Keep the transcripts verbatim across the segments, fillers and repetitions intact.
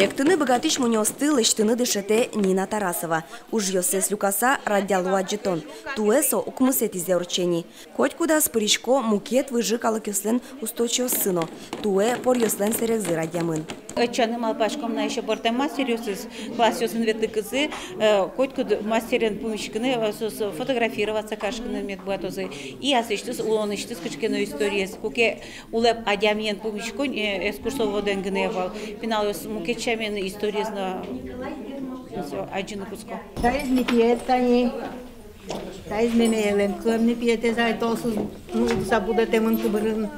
Эктыны быгатӥсь мунёосты лэсьтыны дышетэ Нина Тарасова. Ужъёссэс люкаса, радъяло адӟытон. Туэ со укмысэтӥзэ ортче ни. Котькудаз пырисько мукет выжы калыкъёслэн усточиоссы но. Туэ поръёслэн сэрегзы радъямын. Ӧтчаны малпаськом на ещё пӧртэм мастеръёсыз, классъёсын ветлыкузы, э, котькуд мастерен пумиськыны, э, соос фотографироваться карыськыны мед быгатозы. И асьсэлэсьтыз улонысьтыз кыӵе ке но историез, куке улэп адямиен пумиськон, э, экскурсоводэн гинэ ӧвӧл. Пиналъёс мукет сямен историез но, со, адӟыны кутско. Таиз ми пиед тани, таиз мемеелэн кылэм ни пиетэз ай, толсуз, ну, забудэтэмын кубырын.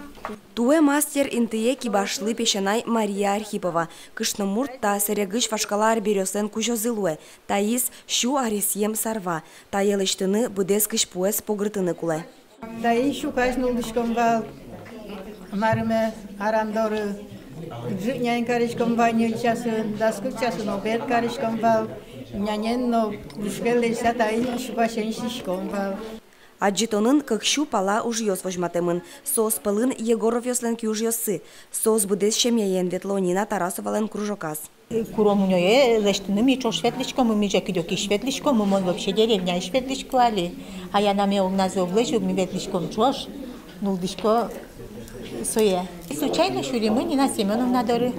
Туэ мастер интые кибашлы песянай Мария Архипова. Кышномурт та сэрегысь вашкала арбериослэн кузёзы луэ. Таиз сю аресъем сарва. Тае лэсьтыны быдэс кызьпуэз погыртыны кулэ. Таин сю казь нуллӥськом вал, марыме, аран доры. Ӝыт нянь кариськом вал ньыль часын, дас кык часын обед кариськом вал. Нянен но кружкаен лэся таин сю казьэн сиськом вал. Адӟытонын кык сю пала ужъёс возьматэмын. Соос пӧлын Егоровъёслэн киужъёссы. Соос быдэс семьяен ветло Нина Тарасовалэн кружоказ. Куро мунёе лэсьтыны ми ӵош ветлӥськомы, ми же кыдёкысь ветлӥськомы, мон вообще деревняысь ветлӥсько али. Аяна ме огназы уг лэзь ук, ми ветлӥськом ӵош, нуллӥсько сое. Случайно сюримы Нина Семёновна доры.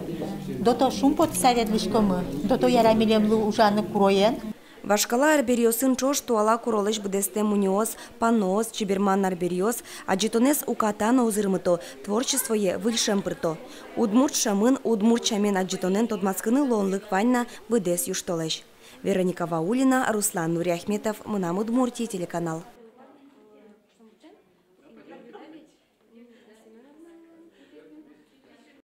До то шумпотыса ветлӥськомы, до то яра милемлы ужаны куроен. Вашкала арбериосын ӵош туала куролэсь быдэстэм мунёос, панноос, чеберман арбериос. Адӟытонэз уката но узырмыто, творчествое выль шӧм пырто. Удмурт шӧмын, удмурт сямен адӟытонэн тодматскыны луонлык вань на быдэс южтолэзь. Вероника Ваулина, Руслан Нуриахметов, «Мынам Удмуртие» телеканал.